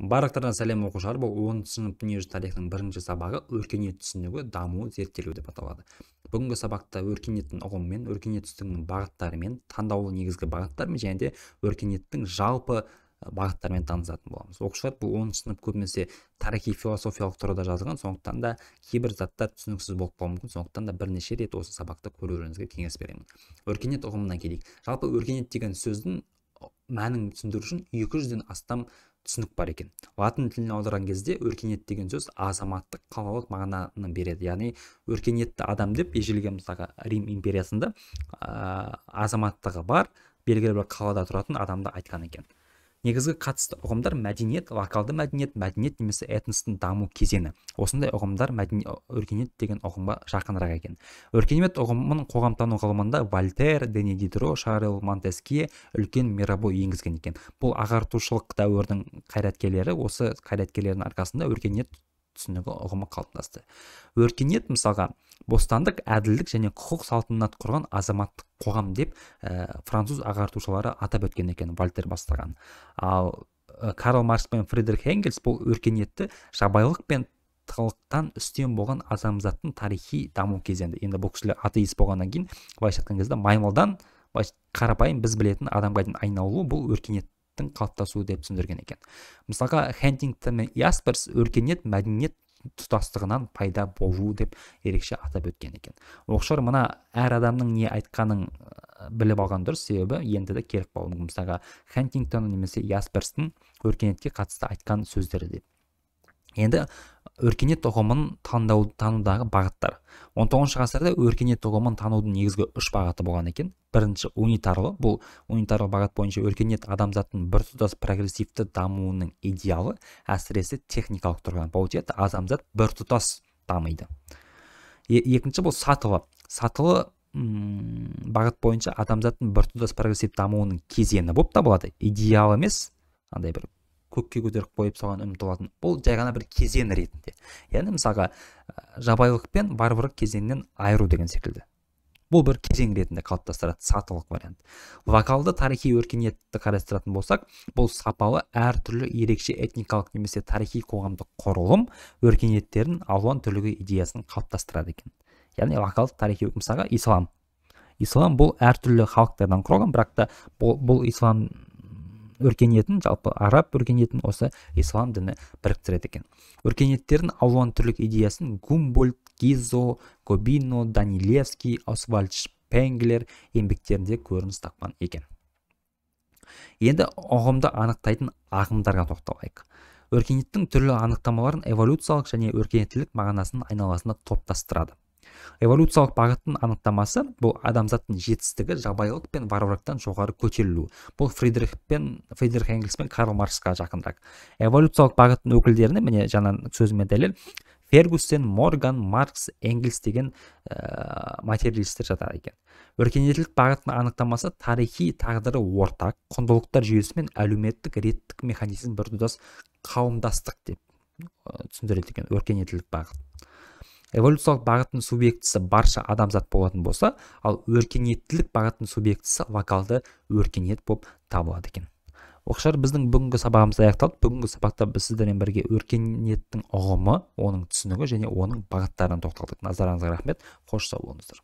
Барлықтарына сәлем, оқушылар. Бұл 10 сынып дүниежүзі тарихының бірінші сабағы «Өркениет түсінігі, дамуы зерттелу» деп аталады. Бүгінгі сабақта өркениеттің ұғымымен, өркениет түсінігінің бағыттарымен, таңдаулы негізгі бағыттарымен және де өркениеттің жалпы бағыттарымен танысатын боламыз. Оқушылар, бұл 10 сынып көбінесе тарихи философиялық тұрғыда жазылған, сондықтан да кейбір заттар түсініксіз болып қалуы мүмкін, сондықтан да бірнеше рет осы сабақты көрулеріңізге кеңес беремін. Өркениет ұғымына келейік. Жалпы өркениет деген сөздің мәнін түсіндіру үшін 200-ден астам түсінік бар екен. Латын тіліне аударған кезде өркениет деген сөз азаматтық, қалалық мағынаны береді. Яғни өркениетті адам деп ежелгі, мысалға, Рим империясында азаматтығы бар, белгілі бір қалада тұратын адамды айтқан екен. Негізгі қатысты ұғымдар: мәдениет, локалды мәдениет, мәдениет немесе этностың даму кезеңі. Осындай ұғымдар өркениет деген ұғымға жақынырақ екен. Өркениет ұғымын қоғамтану ғылымында Вольтер, Дени Дидро, Шарль Монтескье үлкен Мирабо енгізген екен. Бұл ағартушылық дәуірдің қайраткерлері, осы қайраткерлердің арқасында өркениет түсінігі, ұғымы қалыптасты. Өркениет, мысалға, бостандық, әділдік және құқық салтанат құрған азаматтық қоғам деп француз ағартушылары атап өткен екен, Вольтер бастаған. Ал Карл Маркс пен Фридрих Энгельс бұл өркениетті жабайылық пен тығылықтан үстем болған адамзаттың тарихи даму кезеңі. Енді бұл кісілер атеист болғаннан кейін, былайша айтқан кезде, маймылдан қарапайым біз білетін адамға дейін айналу бұл өркениет қалыптасуы деп түсіндірген екен. Мысалға, Хантингтон мен Ясперс өркениет мәдениет тұтастығынан пайда болу деп ерекше атап өткен екен. Оқушылар, мына әр адамның не айтқанын біліп алған дұрыс, себебі енді де керек болуы мүмкін. Мысалға, Хантингтон немесе Ясперстің өркениетке қатысты айтқан сөздері деп. Енді өркениет ұғымын танудағы бағыттар. 19 ғасырда өркениет ұғымын танудың негізгі үш бағыты болған екен. Бірінші унитарлы. Бұл унитарлы бағыт бойынша өркениет адамзаттың біртұтас прогрессивті дамуының идеалы, әсіресе техникалық тұрғыдан. Получается, адамзат біртұтас дамиды. Екінші бұл сатылы. Сатылы бағыт бойынша адамзаттың біртұтас прогрессивті дамуының кезеңі болып табылады. Идеал емес, андай бір көкке көтеріп қойып соған ұмтылатын, бұл жай ғана бір кезең ретінде. Яғни, мысалға, жабайылық пен варварлық кезеңнен айыру деген секілді. Бұл бір кезең ретінде қалыптастырады сатылық вариант. Локалды тарихи өркениетті қарастыратын болсақ, бұл сапалы әртүрлі ерекше этникалық немесе тарихи қоғамдық құрылым өркениеттердің алуан түрлігі идеясын қалыптастырады екен. Яғни локалды тарихи, мысалға, ислам. Ислам бұл әртүрлі халықтардан құралған, бірақ та бұл ислам өркениетін, жалпы араб өркениетін осы ислам діні біріктіреді екен. Өркениеттердің алуан түрлік идеясын Гумбольдт, Гизо, Гобино, Данилевский, Освальд Шпенглер еңбектерінде көрініс тапқан екен. Енді ұғымды анықтайтын ағымдарға тоқталайық. Өркениеттің түрлі анықтамаларын эволюциялық және өркениеттілік мағынасының айналасында топтастырады. Эволюциялық бағыттың анықтамасы бұл адамзаттың жетістігі, жабайылық пен варварлықтан жоғары көтерілу. Бұл Фридрих Энгельс пен Карл Марксқа жақынырақ. Эволюциялық бағыттың өкілдеріне, міне, жаңа сөзіме дәлел, Фергюсен, Морган, Маркс, Энгельс деген материалистер жатады екен. Өркениеттілік бағыттың анықтамасы тарихи тағдыры ортақ, құндылықтар жүйесі мен әлеуметтік реттік механизм біртұтас қауымдастық деп түсіндіреді екен өркениеттілік бағыт. Эволюциялық бағыттың субъектісі барша адамзат болатын болса, ал өркениеттілік бағыттың субъектісі локалды өркениет болып табылады екен. Оқушылар, біздің бүгінгі сабағымыз аяқталды. Бүгінгі сабақта біз сіздермен бірге өркениеттің ұғымы, оның түсінігі және оның бағыттарына тоқталдық. Назарыңызға рахмет. Қош сау болыңыздар.